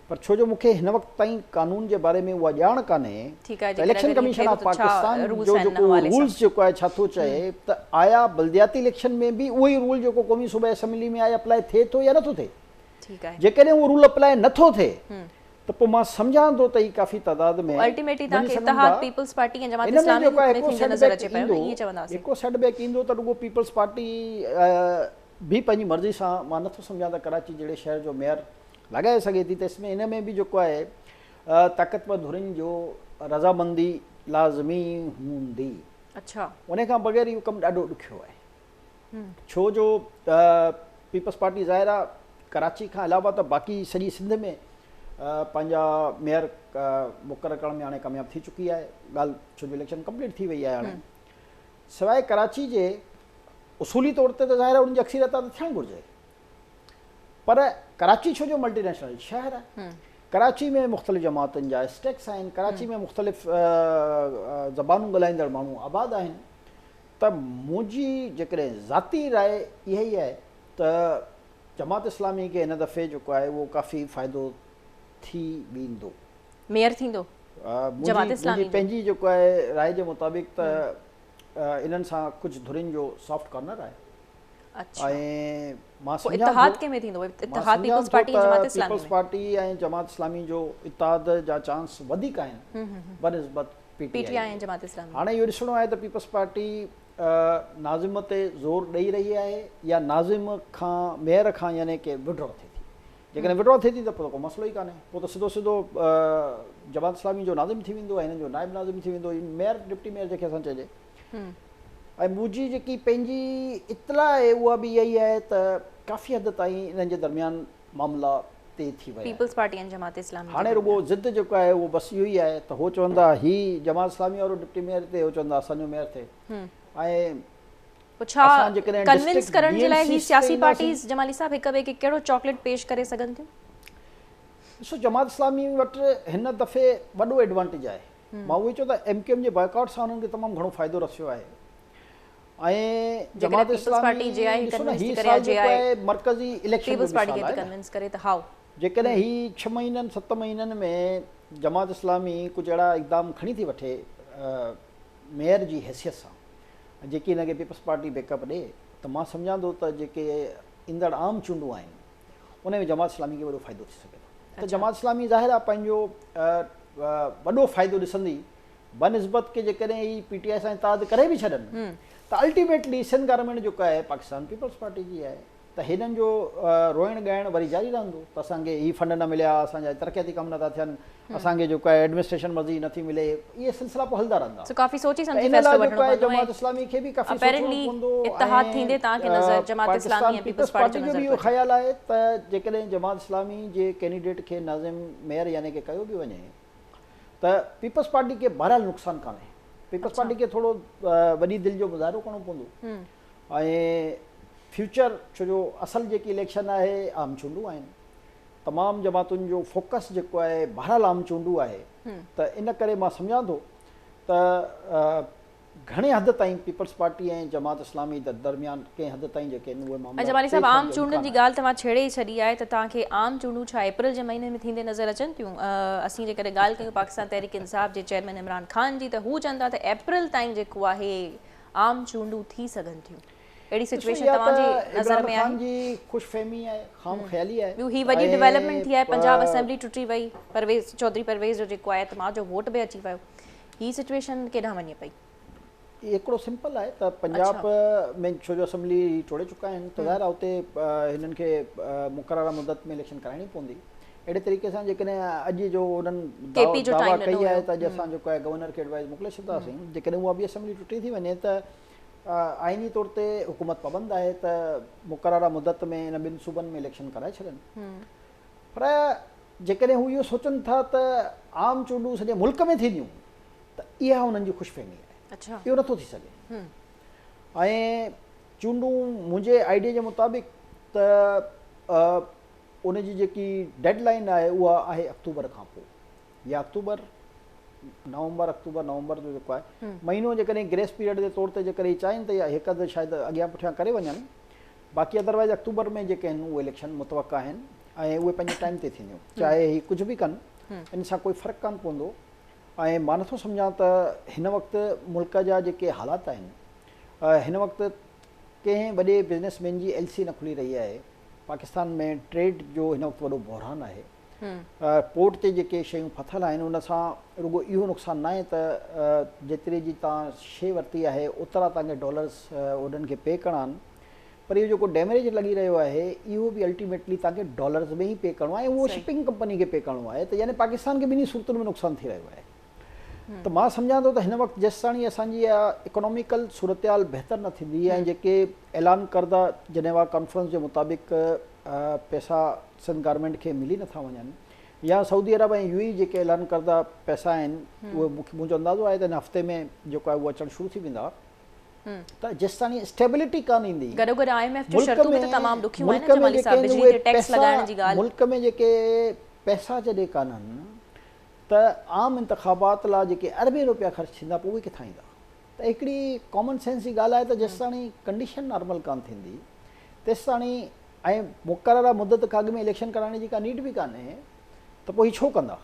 پر ڇو جو مون کي هن وقت تائين قانون جي باري ۾ اها ڄاڻ ڪانهي ته اليڪشن ڪميشن آف پاڪستان جو جيڪو رولز جيڪو آهي ڇا ٿو چئي ته آيا بلدياتي اليڪشن ۾ به اهو ئي رول جيڪو قومي صوبائي اسيمبلي ۾ آهي اپلائي ٿئي ٿو يا نٿو ٿئي. جيڪڏهن اهو رول اپلائي نٿو ٿئي ته پوء مان سمجهان ٿو ته هي ڪافي تعداد ۾ الٽيميٽلي توهان کي اتحاد پيپلز پارٽي ۽ جماعت اسلامي ۾ ٿيندي نظر اچي پيو نه ائين چونداسين. هڪ سيٽ بيڪ ايندو ته رڳو پيپلز پارٽي به پنهنجي مرضي سان مان نٿو سمجهان ته ڪراچي جهڙي شهر جو ميئر لڳائي سگهي ٿي ته اس ۾ ان ۾ به جيڪو آهي طاقتور ڌرين جو رضامندي لازمي هوندي. اڇا. ان کان بغير اهو ڪم ڏاڍو ڏکيو آهي. ڇو جو پيپلز پارٽي ظاهر آهي ڪراچي کان علاوه ته باقي سڄي سنڌ ۾ پنهنجا ميئر مقرر ڪرڻ ۾ هاڻي ڪامياب ٿي چڪي آهي. ڳالهه ڇو جو اليڪشن ڪمپليٽ ٿي وئي آهي هاڻي سواء ڪراچي جي اصولي طور تي ته ظاهر آهي انهن جي اڪثريت ته ٿيڻ گهرجي. پر ڪراچي ڇو جو ملٽي نيشنل شهر آهي. ڪراچي ۾ مختلف جماعتن جا اسٽيڪس آهن، ڪراچي ۾ مختلف زبانون ڳالهائيندڙ ماڻهو آباد آهن ته منهنجي جيڪڏهن ذاتي راء اها ئي آهي ته جماعت اسلامي کي هن دفعي جيڪو آهي اهو ڪافي فائدو ٿي ويندو. ميئر ٿيندو جماعت اسلامي جو؟ منهنجي پنهنجي جيڪو آهي راء جي مطابق ته انهن سان ڪجهه ڌرين جو سافٽ ڪارنر آهي. اڇا مان پوء اتحاد ڪنهن ۾ ٿيندو؟ اتحاد peoples party ۽ Jamaat Islami ۾؟ Peoples party ۽ Jamaat Islami جو اتحاد جا چانس وڌيڪ آهن بنسبت پي ٽي آء ۽ جماعت اسلامي. هاڻي اهو ڏسڻو آهي ته پيپلز پارٽي ناظم تي زور ڏئي رهي آهي يا ناظم کان ميئر کان يعني ڪي وڊرا ٿئي ٿي. جيڪڏهن وڊرا ٿئي ٿي ته پوء ته ڪو مسئلو ئي ڪانهي پوء ته سڌو سڌو جماعت اسلامي جو ناظم ٿي ويندو ۽ هنن جو نائب ناظم ٿي ويندو ميئر ڊپٽي ميئر جنهن کي اسان چئجي. ۽ منهنجي جيڪي پنهنجي اطلاع آهي اها به اها ئي آهي ته ڪافي حد تائين انهن جي درميان معاملا طئي ٿي ويا آهن. پيپلز پارٽي ۽ جماعت اسلامي جي هاڻي رڳو ضد جيڪو آهي اهو بس اهو ئي آهي ته هو چوندا هي جماعت اسلامي وارو ڊپٽي ميئر ٿئي هو چوندا اسان جو ميئر ٿئي ۽ پوء ڇا ڪنوينس ڪرڻ جي لاء هي سياسي پارٽيز جمالي صاحب هڪ ٻئي کي ڪهڙو چاڪليٽ پيش ڪري سگهن ٿيون؟ ڏسو جماعت اسلامي وٽ هن دفعي وڏو ايڊوانٽيج آهي. مان اهو ئي چيو ته ايم ڪيو ايم جي بائيڪاٽ سان انهن کي تمام گهڻو فائدو رسيو آهي ۽ جماعت اسلامي ڏسو نه هي سال جيڪو آهي مرڪزي اليڪشن جو به سال آهي نه جيڪڏهن هي 6 مهينن 7 مهينن ۾ جماعت اسلامي ڪجهه اهڙا اقدام کڻي ٿي وٺي ميئر جي حيثيت سان جيڪي هن کي پيپلز پارٽي بيڪ اپ ڏي ته مان سمجهان ٿو ته جيڪي ايندڙ عام چونڊون آهن ان ۾ جماعت اسلامي کي وڏو فائدو ٿي سگهي ٿو ته جماعت اسلامي ظاهر آهي پنهنجو وڏو فائدو ڏسندي بنسبت ڪي جيڪڏهن هي پي ٽي آء سان اتحاد ڪري به ڇڏن ته الٽيميٽلي سنڌ گورنمينٽ جيڪا آهي پاڪستان پيپلز پارٽي جي آهي ته هنن جو روئڻ ڳائڻ وري جاري رهندو ته اسان کي هي فنڊ نه مليا اسان جا ترقياتي ڪم نٿا ٿين اسان کي جيڪو آهي ايڊمنسٽريشن مرضي نٿي ملي اهي سلسلا پوء هلندا رهندا. سو ڪافي سوچي سمجهي فيصلو وٺڻو پوندو جماعت اسلامي کي به ڪافي سوچڻو پوندو اتحاد ٿيندي توهان کي نظر جماعت اسلامي ۽ پيپلز پارٽي جو به اهو خيال آهي ته جيڪڏهن جماعت اسلامي جي ڪينڊيڊيٽ کي ناظم ميئر يعني ڪي ڪيو به وڃي ته پيپلز پارٽي کي بهرحال نقصان ڪانهي پيپلز پارٽي کي ٿورو وڏي دل جو مظاهرو ڪرڻو پوندو ۽ فيوچر ڇو جو اصل جيڪي اليڪشن آهي عام چونڊون آهن تمام جماعتن جو فوڪس جيڪو آهي بهرحال عام چونڊون آهي ته ان ڪري مان سمجهان ٿو ته گهڻي حد تائين پيپلز پارٽي ۽ جماعت اسلامي درميان ڪنهن حد تائين جيڪي آهن اهي معاملا جمالي صاحب عام چونڊن جي ڳالهه توهان ڇيڙي ئي ڇڏي آهي ته توهان کي عام چونڊون ڇا اپريل جي مهيني ۾ ٿيندي نظر اچن ٿيون؟ اسين جيڪڏهن ڳالهه ڪيون پاڪستان تحريڪ انصاف جي چيئرمين عمران خان جي ته هو چون ٿا ته اپريل تائين جيڪو آهي عام چونڊون ٿي سگهن ٿيون. اهڙي سچويشن توهان جي نظر ۾ آهي؟ عمران خان جي خوش فهمي آهي، خام خيالي آهي. ٻيو هي وڏي ڊولپمينٽ ٿي آهي، پنجاب اسيمبلي ٽٽي وئي، پرويز چوڌري پرويز جو جيڪو آهي اعتماد جو ووٽ به اچي ويو، هي سچويشن ڪيڏانهن وڃي پئي؟ هي هڪڙو سمپل آهي ته پنجاب ۾ ڇو جو اسيمبلي ٽوڙي چڪا آهن ته ظاهر آهي اتي هنن کي مقرره مدت ۾ اليڪشن ڪرائڻي پوندي. اهڙي طريقي سان جيڪڏهن اڄ جو انهن دعويٰ ڪئي آهي ته اڄ اسان جيڪو آهي گورنر کي ايڊوائز موڪلي ڇڏنداسين، جيڪڏهن اها به اسيمبلي ٽٽي ٿي وڃي ته آئيني طور تي حڪومت پابند آهي ته مقرره مدت ۾ ان ٻن صوبن ۾ اليڪشن ڪرائي ڇڏن پر جيڪڏهن هو اهو سوچن ٿا ته عام چونڊون سڄي ملڪ ۾ ٿينديون ته اها انهن جي خوش فهمي آهي. اهو نٿو ٿي سگهي. ۽ چونڊون منهنجي آئيڊيا جي مطابق ته ان جي جيڪي ڊيڊ لائين آهي اها آهي آڪٽوبر کان پوء يا آڪٽوبر نومبر آڪٽوبر نومبر جو جيڪو آهي مهينو جيڪڏهن گريس پيريڊ جي طور تي جيڪڏهن چاهين ته هڪ اڌ شايد اڳيان پٺيان ڪري وڃن باقي ادروائز آڪٽوبر ۾ جيڪي آهن اهي اليڪشن متوقع آهن ۽ اهي پنهنجي ٽائيم تي ٿينديون چاهي هي ڪجهه به ڪن ان سان ڪوئي فرق ڪانه پوندو ۽ مان نٿو سمجهان ته هن وقت ملڪ جا جيڪي حالات آهن هن وقت ڪنهن وڏي بزنس مين جي ايل سي نه کلي رهي آهي پاڪستان ۾ ٽريڊ جو هن وقت وڏو بحران آهي پورٽ تي جيڪي شيون ڦاٿل آهن ان سان رڳو اهو نقصان ناهي ته جيتري جي توهان شي ورتي آهي اوترا توهان کي ڊالرز انهن کي پي ڪرڻا آهن پر اهو جيڪو ڊيميج لڳي رهيو آهي اهو به الٽيميٽلي توهان کي ڊالرز ۾ ئي پي ڪرڻو آهي ۽ اهو شپنگ ڪمپني کي پي ڪرڻو آهي ته يعني پاڪستان کي ٻنهي صورتن ۾ نقصان ٿي رهيو آهي ته مان سمجهان ٿو ته هن وقت جيستاڻي اسان جي اها اڪناميڪل صورتحال بهتر نه ٿيندي ۽ جيڪي اعلان ڪرده جنيوا ڪانفرنس جي مطابق پئسا سنڌ گورنمينٽ کي ملي نٿا وڃن يا سعودي عرب ۽ يو اي جيڪي اعلان ڪرده پئسا آهن اهي منهنجو اندازو آهي ته هن هفتي ۾ جيڪو آهي اهو اچڻ شروع ٿي ويندا ته جيستاڻي اسٽيبلٽي ڪانه ايندي گڏوگڏ I M F جون شرطون به ته تمام ڏکيون آهن نه جمالي صاحب بجلي تي ٽيڪس لڳائڻ جي ڳالهه. ملڪ ۾ جيڪي پئسا جڏهن ڪانهن ته عام انتخابات لا جيڪي اربين روپيا خرچ ٿيندا پوء اهي ڪٿان ايندا ته هڪڙي ڪامن سينس جي ڳالهه آهي ته جيستاڻي ڪنڊيشن نارمل ڪانه ٿيندي تيستاڻي ۽ مقرره مدت کان اڳ ۾ اليڪشن ڪرائڻ جي ڪا نيڊ به ڪانهي ته پوء هي ڇو ڪندا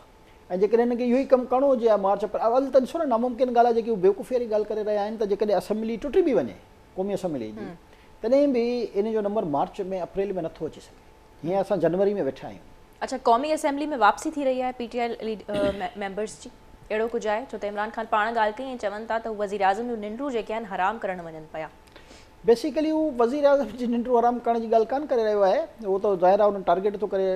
۽ جيڪڏهن هنن کي اهو ئي ڪم ڪرڻو هجي ها مارچ اپريل اول ته ڏسو نه ناممڪن ڳالهه آهي جيڪي هو بيوقوفي واري ڳالهه ڪري رهيا آهن ته جيڪڏهن اسيمبلي ٽٽي به وڃي قومي اسيمبلي جي تڏهن به ان جو نمبر مارچ ۾ اپريل ۾ نٿو اچي سگهي هينئر اسان جنوري ۾ ويٺا آهيون. اڇا قومي اسيمبلي ۾ واپسي ٿي رهي آهي پي ٽي آء ميمبرز جي اهڙو ڪجهه آهي ڇو ته عمران خان پاڻ ڳالهه ڪئي ۽ چون ٿا ته هو وزيراعظم جون ننڊون جيڪي آهن حرام ڪرڻ وڃن پيا. بيسيڪلي هو وزيراعظم جي ننڊون حرام ڪرڻ جي ڳالهه ڪانه ڪري رهيو آهي اهو ته ظاهر آهي ان ٽارگيٽ ٿو ڪري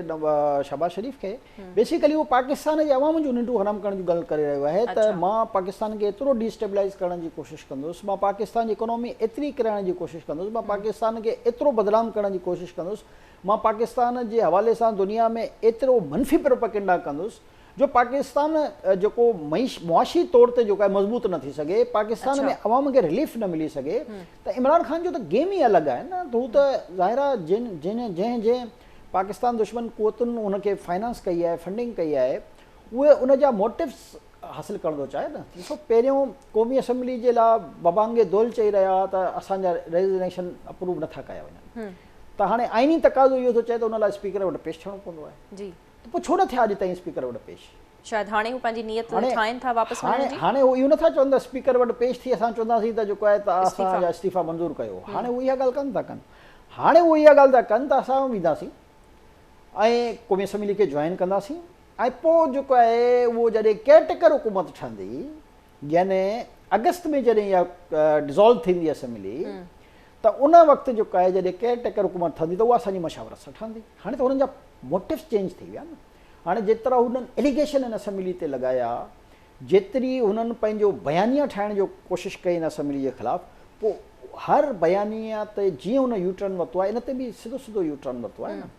شهباز شريف کي بيسيڪلي هو پاڪستان جي عوام جون ننڊون حرام ڪرڻ جون ڳالهه ڪري رهيو آهي ته مان پاڪستان کي ايترو ڊي اسٽيبلائيز ڪرڻ جي ڪوشش ڪندس مان پاڪستان جي اڪانومي ايتري ڪرائڻ جي ڪوشش ڪندس مان پاڪستان کي ايترو بدنام ڪرڻ جي ڪوشش ڪندس مان پاڪستان جي حوالي سان دنيا ۾ ايترو منفي پروپيگنڊا ڪندس جو پاڪستان جيڪو معاشي طور تي جيڪو آهي مضبوط نه ٿي سگهي، پاڪستان ۾ عوام کي رليف نه ملي سگهي ته عمران خان جو ته گيم ئي الڳ آهي نه ته هو ته ظاهر آهي جن جنهن جنهن پاڪستان دشمن قوتن ان کي فائنانس ڪئي آهي فنڊنگ ڪئي آهي اهي ان جا موٽوز حاصل ڪرڻ ٿو چاهي نه ڏسو پهريون قومي اسيمبلي جي لاء ببانگي دول چئي رهيا هئا ته اسان جا ريزگنيشن اپروو نٿا ڪيا وڃن ته هاڻي آئيني تقاضو اهو ٿو چئي ته ان لاء اسپيڪر وٽ پيش ٿيڻو پوندو آهي جي ته پوء ڇو نه ٿيا اڄ تائين اسپيڪر وٽ پيش؟ شايد هاڻي هو پنهنجي نيت ٺاهين ٿا واپس وڃڻ جي. هاڻي هو اهو نٿا چون ته اسپيڪر وٽ پيش ٿي اسان چونداسين ته جيڪو آهي ته اسان جا استعيفا منظور ڪيو. هاڻي هو اها ڳالهه ڪانه ٿا ڪن. هاڻي هو اها ڳالهه ٿا ڪن ته اسان وينداسين ۽ قومي اسيمبلي کي جوائن ڪنداسين ۽ پوء جيڪو آهي اهو جڏهن ڪيئر ٽيڪر حڪومت ٺهندي يعني آگسٽ ۾ جڏهن اها ڊزالو ٿيندي اسيمبلي ته ان وقت جيڪو آهي جڏهن ڪيئر ٽيڪر حڪومت ٺهندي ته اها اسان جي مشاورت سان ٺهندي. هاڻي ته هنن جا موٽوز چينج ٿي ويا نه. هاڻي جيترا هنن اليگيشن هن اسيمبلي تي لڳايا، جيتري هنن پنهنجو بيانيه ٺاهڻ جو ڪوشش ڪئي هن اسيمبلي جي خلاف، پوء هر بيانيه تي جيئن هن يو ٽرن ورتو آهي ان تي به سڌو سڌو يو ٽرن ورتو آهي نه.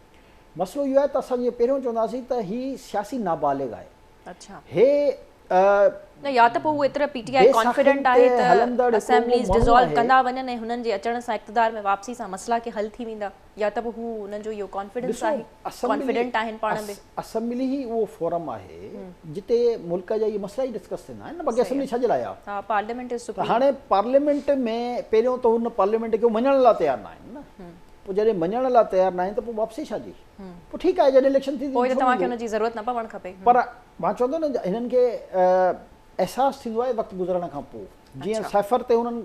مسئلو اهو آهي ته اسان جيئن پهريون چونداسين ته هي سياسي نابالغ آهي. هي نه يا ته پوء هو ايترا پي ٽي آء ڪانفيڊنٽ آهي ته اسيمبليز ڊزالو ڪندا وڃن ۽ هنن جي اچڻ سان اقتدار ۾ واپسي سان مسئلا ڪي حل ٿي ويندا يا ته پوء هو انهن جو اهو ڪانفيڊنس آهي ڪانفيڊنٽ آهن پاڻ به. اسيمبلي ئي اهو فورم آهي جتي ملڪ جا اهي مسئلا ئي ڊسڪس ٿيندا آهن نه باقي اسيمبلي ڇا جي لاء آهي. ها پارليامينٽ از سپريم. ته هاڻي پارليامينٽ ۾ پهريون ته هن پارليامينٽ کي مڃڻ لاء تيار نه آهن نه پوء جڏهن مڃڻ لاء تيار نه آهن ته پوء واپسي ڇا جي پوء ٺيڪ آهي جڏهن اليڪشن ٿيندي پوء ته توهان کي ان جي ضرورت نه پوڻ کپي. پر مان چوندو نه هنن کي احساس ٿيندو آهي وقت گذرڻ کان پوء جيئن سائفر تي هنن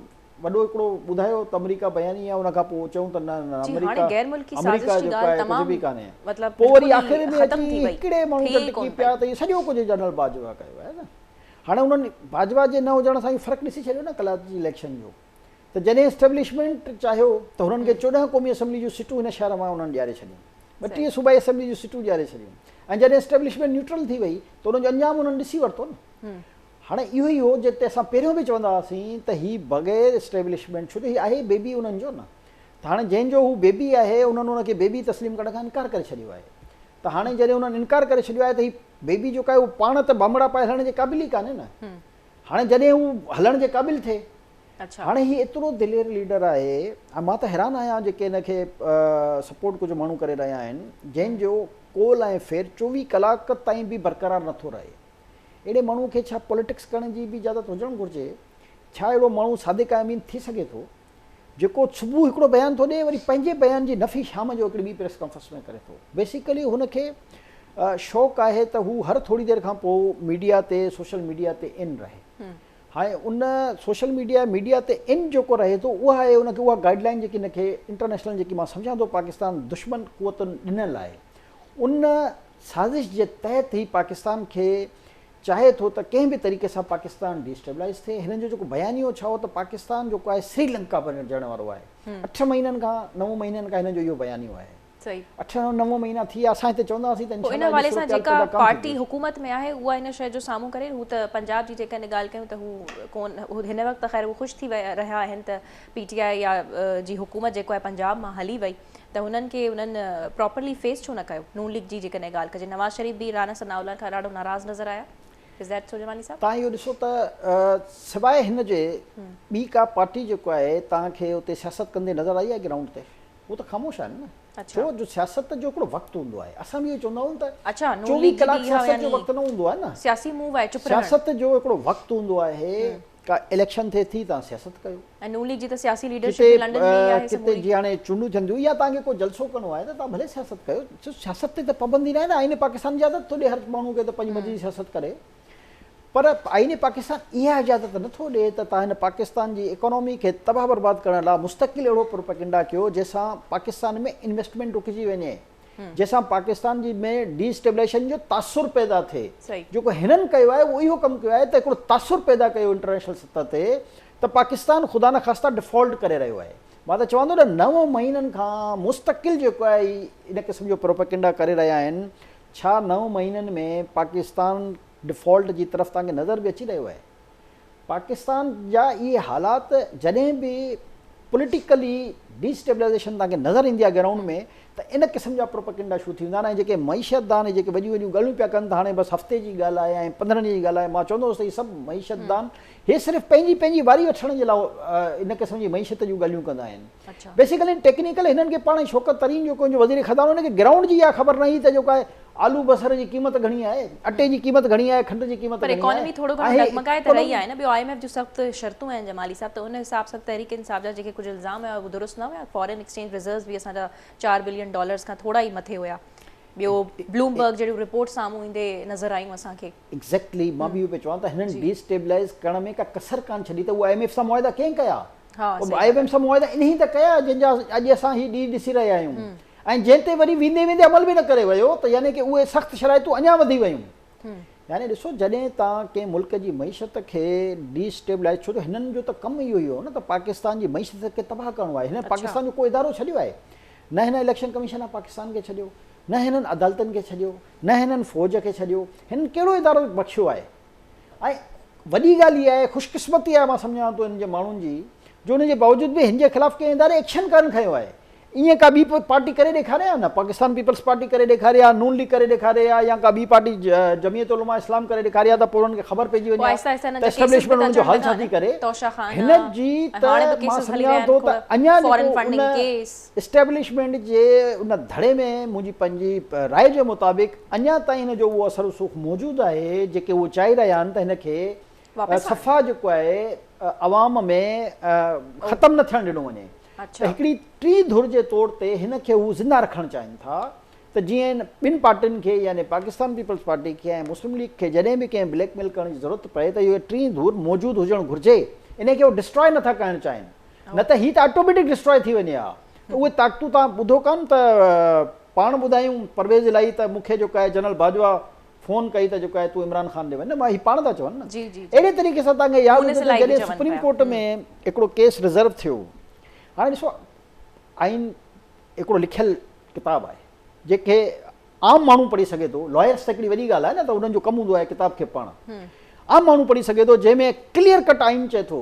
وڏو هڪڙو ٻڌايو ته آمريڪا بياني آهي ان کان پوء چيون ته نه نه آمريڪا آمريڪا جيڪو آهي ڪجهه به ڪانهي پوء وري آخر ۾ اچي هڪڙي ماڻهو تي ٽڪي پيا ته اهو سڄو ڪجهه جنرل باجوا ڪيو آهي نه هاڻي انهن باجوا جي نه هجڻ سان اهو فرق ڏسي ڇڏيو نه ڪلاچي جي اليڪشن جو ته جڏهن اسٽيبلشمينٽ چاهيو ته هنن کي 14 قومي اسيمبلي جون سيٽون هن شهر مان انهن ڏياري ڇڏيون، 32 صوبائي اسيمبلي جون سيٽون ڏياري ڇڏيون ۽ جڏهن اسٽيبلشمينٽ نيوٽرل ٿي وئي ته انهن جو انجام انهن ڏسي ورتو نه. هاڻي اهو ئي هو جتي اسان پهريون به چوندا هئاسين ته هي بغير اسٽيبلشمينٽ ڇو جو هي آهي بيبي انهن جو نه ته هاڻي جنهن جو هو بيبي آهي انهن ان کي بيبي تسليم ڪرڻ کان انڪار ڪري ڇڏيو آهي. ته هاڻي جڏهن انهن انڪار ڪري ڇڏيو آهي ته هي بيبي جيڪو آهي اهو پاڻ ته بانبڙا پائي هلڻ جي قابل ئي ڪانهي نه. هاڻي جڏهن هو هلڻ جي قابل ٿئي. هاڻي هي ايترو دلير ليڊر آهي ۽ مان ته حيران آهيان جيڪي هن کي سپورٽ ڪجهه ماڻهو ڪري رهيا آهن جنهن جو قول ۽ فعل 24 ڪلاڪ تائين به برقرار نٿو رهي. اهڙي ماڻهو کي ڇا پوليٽڪس ڪرڻ جي به اجازت هجڻ گهرجي؟ ڇا اهڙو ماڻهو صادق ۽ امين ٿي سگهي ٿو؟ جيڪو صبح هڪڙو بيان ٿو ڏئي وري پنهنجي بيان جي نفي شام جو هڪڙي ٻي پريس ڪانفرنس ۾ ڪري ٿو. بيسيڪلي هن کي شوق آهي ته هو هر ٿوري دير کان پوء ميڊيا تي سوشل ميڊيا تي ان رهي. هاڻي ان سوشل ميڊيا ميڊيا تي ان جيڪو رهي ٿو اها آهي ان کي اها گائيڊ لائين جيڪي هن کي انٽرنيشنل جيڪي مان سمجهان ٿو پاڪستان دشمن قوتن ڏنل آهي ان سازش جي تحت هي پاڪستان کي چاهي ٿو ته ڪنهن به طريقي سان پاڪستان ڊي اسٽيبلائيز ٿئي. هنن جو جيڪو بيانيو ڇا هو ته پاڪستان جيڪو آهي سري لنڪا بڻجڻ وارو آهي. 8 مهينن کان 9 مهينن کان هنن جو اهو بيانيو آهي. 8 9 مهينا ٿي ويا اسان هتي چوندا هئاسين ته انشاء الله ان حوالي سان جيڪا پارٽي حڪومت ۾ آهي اها ان شيء جو سامهون ڪري. هو ته پنجاب جي جيڪڏهن ڳالهه ڪيون ته هو ڪون هن وقت ته خير هو خوش ٿي رهيا آهن ته پي ٽي آء يا جي حڪومت جيڪو آهي پنجاب مان هلي وئي ته هنن کي انهن پراپرلي فيس ڇو نه ڪيو. نون ليگ جي جيڪڏهن ڳالهه ڪجي نواز شريف به رانا ثناء الله کان ڏاڍو ناراض نظر آيا. Is that so Jamali صاحب؟ توهان اهو ڏسو ته سواء هن جي ٻي ڪا پارٽي جيڪو آهي توهان کي اتي سياست ڪندي نظر آئي آهي گرائونڊ تي؟ هو ته خاموش آهن نه. ڇو جو سياست جو هڪڙو وقت هوندو آهي. اسان به اهو چوندا آهيون ته 24 ڪلاڪ سياست جو وقت نه هوندو آهي نه. سياست جو هڪڙو وقت هوندو آهي. ڪا اليڪشن ٿئي ٿي توهان سياست ڪيو. ۽ نون ليگ جي ته سياسي ليڊرشپ به لنڊن ۾ ئي آهي سموري. ڪٿي جي هاڻي چونڊون ٿين ٿيون يا توهان کي ڪو جلسو ڪرڻو آهي ته توهان ڀلي سياست ڪيو. سياست تي ته پابندي ناهي نه آئين پاڪستان اجازت ٿو ڏي هر ماڻهو کي ته پنهنجي مرضي جي سياست ڪري پر آئين پاڪستان اها اجازت نٿو ڏي ته توهان هن پاڪستان جي اڪانومي کي تباهه برباد ڪرڻ لاء مستقل اهڙو پروپيگنڊا ڪيو جنهن سان پاڪستان ۾ انويسٽمينٽ رڪجي وڃي. جنهن سان پاڪستان جي ۾ ڊي اسٽيبلائيشن جو تاثر پيدا ٿئي. جيڪو هنن ڪيو آهي اهو اهو ڪم ڪيو آهي ته هڪڙو تاثر پيدا ڪيو انٽرنيشنل سطح تي ته پاڪستان خدا نخواسته ڊيفالٽ ڪري رهيو آهي. مان ته چوان ٿو ته 9 مهينن کان مستقل جيڪو آهي ان قسم جو پروپيگنڊا ڪري رهيا آهن. ڇا 9 مهينن ۾ پاڪستان ڊيفالٽ جي طرف توهان کي نظر به اچي رهيو آهي؟ پاڪستان جا اهي حالات جڏهن به پوليٽيڪلي ڊي اسٽيبلائيزيشن توهان کي نظر ايندي آهي گرائونڊ ۾ ته ان قسم جا پروپيگنڊا شروع ٿي ويندا آهن ۽ جيڪي معيشت دان جيڪي وڏيون وڏيون ڳالهيون پيا ڪن ته هاڻي بس هفتي جي ڳالهه آهي ۽ 15 ڏينهن جي ڳالهه آهي مان چوندو هوس ته هي سڀ معيشت دان هي صرف پنهنجي پنهنجي واري وٺڻ جي لاء ان قسم جي معيشت جون ڳالهيون ڪندا آهن بيسيڪلي ٽيڪنيڪل هنن کي پاڻ شوڪت ترين جيڪو هن جو وزير خزانو هن کي گرائونڊ جي اها خبر نه هئي ته جيڪو آهي آلو بصر جي قيمت گهڻي آهي، اٽي جي قيمت گهڻي آهي، کنڊ جي قيمت پر گهڻي آهي اڪانومي ٿورو گهڻو ۽ ڊگمگائي ته رهي آهي نه، ٻيو I M F جون سخت شرطون آهن جمالي صاحب ته ان حساب سان تحريڪ انصاف جا جيڪي ڪجهه الزام هيا اهي درست نه هيا، فارين ايڪسچينج ريزروز به اسان جا 4 بلين ڊالرز کان ٿورا ئي مٿي هيا، ٻيو بلوم برگ جهڙيون رپورٽ سامهون ايندي نظر آيون اسان کي. ايگزيڪٽلي مان به اهو پيو چوان ته هنن ڊي اسٽيبلائيز ڪرڻ ۾ ڪا ڪسر ڪانه ڇڏي ته اهو I M F سان معاهدا ڪنهن ڪيا؟ I M F سان معاهدا انهي ته ڪيا جن جا اڄ اسان هي ڏينهن ڏسي رهيا آهيون. ۽ جنهن تي وري ويندي ويندي عمل به نه ڪري ويو ته يعني ڪي اهي سخت شرائطون اڃا وڌي ويون. يعني ڏسو جڏهن توهان ڪنهن ملڪ جي معيشت کي ڊي اسٽيبلائيز ڇو جو هنن جو ته ڪم اهو ئي هو نه ته پاڪستان جي معيشت کي تباهه ڪرڻو آهي هنن پاڪستان جو ڪو ادارو ڇڏيو آهي نه هن اليڪشن ڪميشن آف پاڪستان کي ڇڏيو نه هنن عدالتن کي ڇڏيو نه هنن فوج کي ڇڏيو هنن ڪهڙو ادارو بخشيو آهي ۽ وڏي ڳالهه اها آهي خوش قسمتي آهي مان سمجهان ٿو هن جي ماڻهن جي جو ان جي باوجود به هن جي خلاف ڪنهن اداري ايڪشن ڪانه کنيو آهي. ائين ڪا ٻي پارٽي ڪري ڏيکاري ها نه پاڪستان پيپلز پارٽي ڪري ڏيکاري ها، نون ليگ ڪري ڏيکاري ها يا ڪا ٻي پارٽي جمعيت علماء اسلام ڪري ڏيکاري ها ته پوء انهن کي خبر پئجي وڃي ها ته اسٽيبلشمينٽ انهن جو حل ڇا ٿي ڪري. هن جي ته مان سمجهان ٿو ته اڃا جيڪو ان اسٽيبلشمينٽ جي ان ڌڙي ۾ منهنجي پنهنجي راء جي مطابق اڃا تائين هن جو اهو اثر رسوخ موجود آهي جيڪي اهو چاهي رهيا آهن ته هن کي صفا جيڪو آهي عوام ۾ ختم نه ٿيڻ ڏنو وڃي ته هڪڙي ٽين ڌر جي طور تي هن کي هو زنده رکڻ چاهين ٿا ته جيئن ٻن پارٽين کي يعني پاڪستان پيپلز پارٽي کي ۽ مسلم ليگ کي جڏهن به ڪنهن بليڪ ميل ڪرڻ جي ضرورت پئي ته اهو ٽين ڌر موجود هجڻ گهرجي انهي کي هو ڊسٽرائي نٿا ڪرڻ چاهين نه ته هي ته آٽوميٽڪ ڊسٽرائي ٿي وڃي ها ته اهي طاقتون توهان ٻڌو ڪانه ته پاڻ ٻڌايون پرويز الاهي ته مون کي جيڪو آهي جنرل باجوا فون ڪئي ته جيڪو آهي تون عمران خان ڏي وڃ نه هي پاڻ ٿا چون نه اهڙي طريقي سان توهان کي ياد هوندو ته جڏهن سپريم ڪورٽ ۾ هڪڙو ڪيس رزرو ٿيو هاڻي ڏسو آئين هڪڙو لکيل ڪتاب آهي جيڪي عام ماڻهو پڙهي سگهي ٿو لائرس ته هڪڙي وڏي ڳالهه آهي نه ته انهن جو ڪم هوندو آهي ڪتاب کي پڙهڻ عام ماڻهو پڙهي سگهي ٿو جنهن ۾ ڪليئر ڪٽ آئين چئي ٿو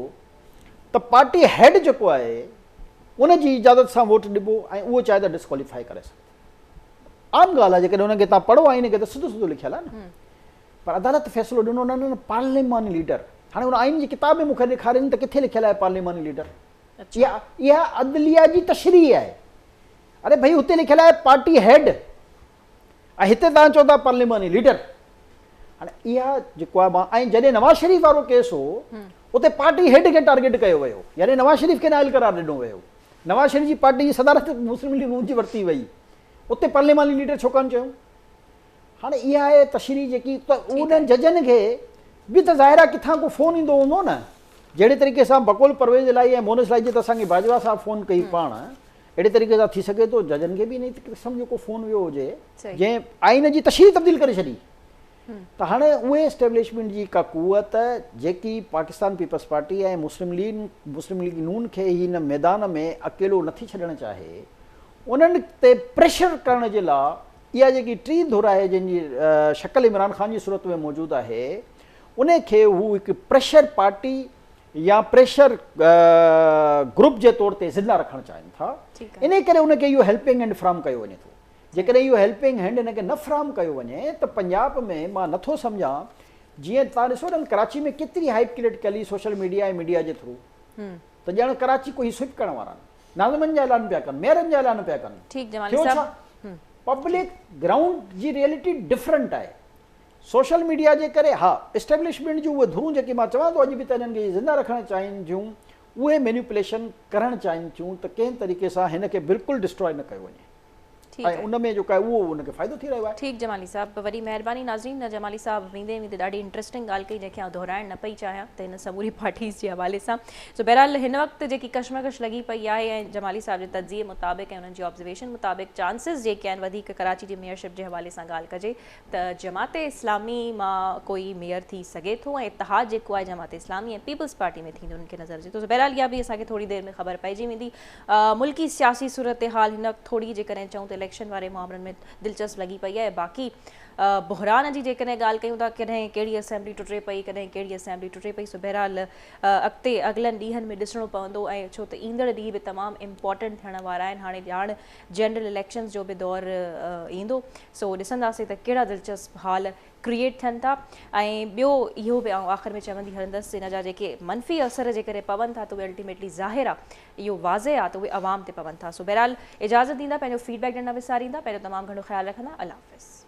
ته پارٽي هيڊ جيڪو آهي ان جي اجازت سان ووٽ ڏبو ۽ اهو چاهي ته ڊسڪواليفائي ڪري سگهي ٿو. عام ڳالهه آهي جيڪڏهن انهن کي توهان پڙهو آئين کي ته سڌو سڌو لکيل آهي نه. پر عدالت فيصلو ڏنو نه نه پارليماني ليڊر. هاڻي ان آئين جي ڪتاب ۾ مون کي ڏيکارين ته ڪٿي لکيل آهي پارليماني ليڊر. اها اها عدليه جي تشريح آهي. اري ڀئي هتي لکيل آهي پارٽي هيڊ ۽ هتي توهان چئو ٿا پارليماني ليڊر. هاڻي اها جيڪو آهي مان ۽ جڏهن نواز شريف وارو ڪيس هو اتي پارٽي هيڊ کي ٽارگيٽ ڪيو ويو يعني نواز شريف کي نااهل قرار ڏنو ويو. نواز شريف جي پارٽي جي صدارت مسلم ليگ نون جي ورتي وئي اتي پارليماني ليڊر ڇو ڪانه چيو؟ هاڻي اها آهي تشريح جيڪي ته انهن ججن کي به ته ظاهر آهي ڪٿان ڪو فون ايندو هوندو نه جهڙي طريقي سان بقول پرويز الاهي ۽ مونس الاهي جي ته اسان کي باجوا صاحب فون ڪئي پاڻ اهڙي طريقي سان ٿي سگهي ٿو ججن کي به انهي قسم جو ڪو فون ويو هجي جنهن آئين جي تشريح تبديل ڪري ڇڏي ته هاڻي اهي اسٽيبلشمينٽ جي ڪا قوت جيڪي پاڪستان پيپلز پارٽي ۽ مسلم ليگ مسلم ليگ نون کي هن ميدان ۾ اڪيلو نٿي ڇڏڻ چاهي انهن تي پريشر ڪرڻ جي لا اها جيڪي ٽين ڌر آهي جنهن جي شڪل عمران خان جي صورت ۾ موجود آهي ان کي هو هڪ پريشر پارٽي يا پريشر گروپ جي طور تي زنده رکڻ چاهين ٿا انهي ڪري ان کي اهو هيلپنگ هينڊ فراهم ڪيو وڃي ٿو. جيڪڏهن اهو هيلپنگ هينڊ هن کي نه فراهم ڪيو وڃي ته پنجاب ۾ مان نه ٿو سمجهان جيئن توهان ڏسو نه ڪراچي ۾ ڪيتري هائپ ڪريٽ ڪيل هئي سوشل ميڊيا ۽ ميڊيا جي ٿرو ته ڄڻ ڪراچي ڪو هي سوئپ ڪرڻ وارا آهن ناظمن جا اعلان پيا ڪن ميئرن جا اعلان پيا ڪن ٺيڪ جمالي ٿيو ڇا صاحب. پبلڪ گرائونڊ جي ريئلٽي ڊفرنٽ آهي سوشل ميڊيا جي ڪري ها اسٽيبلشمينٽ جون اهي ڌرون جيڪي مان چوان ٿو اڄ به ته انهن کي زنده رکڻ چاهين ٿيون اهي مينيپوليشن ڪرڻ چاهين ٿيون ته ڪنهن طريقي سان هن کي بلڪل ڊسٽرائي نه ڪيو وڃي. ٺيڪ ۽ ان ۾ جيڪو آهي اهو ان کي فائدو ٿي رهيو آهي. ٺيڪ جمالي صاحب وڏي مهرباني ناظرين جمالي صاحب ويندي ويندي ڏاڍي انٽرسٽنگ ڳالهه ڪئي جنهن کي آئون دهرائڻ نه پئي چاهيان ته هن سموري پارٽيز جي حوالي سان سو بهرحال هن وقت جيڪي ڪشمڪش لڳي پئي آهي ۽ جمالي صاحب جي تجزيي مطابق ۽ انهن جي آبزرويشن مطابق چانسز جيڪي آهن وڌيڪ ڪراچي جي ميئرشپ جي حوالي سان ڳالهه ڪجي ته جماعت اسلامي مان ڪوئي ميئر ٿي سگهي ٿو ۽ اتحاد جيڪو آهي جماعت اسلامي ۽ پيپلز پارٽي ۾ ٿيندو انهن کي نظر اچي ٿو سو بهرحال اها به اسان کي ٿوري دير ۾ خبر پئجي ويندي ملڪي سياسي صورتحال هن وقت ٿوري جيڪڏهن چئون ته اليڪشن واري معاملن ۾ دلچسپ لڳي پئي آهي باقي بحران جي جيڪڏهن ڳالهه ڪيون ته ڪڏهن ڪهڙي اسيمبلي ٽٽي پئي ڪڏهن ڪهڙي اسيمبلي ٽٽي پئي سو بهرحال اڳتي اڳلن ڏينهن ۾ ڏسڻو پوندو ۽ ڇو ته ايندڙ ڏينهن به تمام امپورٽنٽ ٿيڻ وارا آهن هاڻي ڄاڻ جنرل اليڪشنز جو به دور ايندو سو ڏسنداسين ته ڪهڙا دلچسپ حال ڪريئيٽ ٿين ٿا ۽ ٻيو اهو به آئون آخر ۾ چوندي هلندس ان جا جيڪي منفي اثر جيڪڏهن پون ٿا ته اهي الٽيميٽلي ظاهر آهي اهو واضح آهي ته اهي عوام تي پون ٿا سو بهرحال اجازت ڏيندا پنهنجو فيڊ بيڪ ڏيڻ نه وساريندا پنهنجو تمام گهڻو خيال رکندا الله حافظ.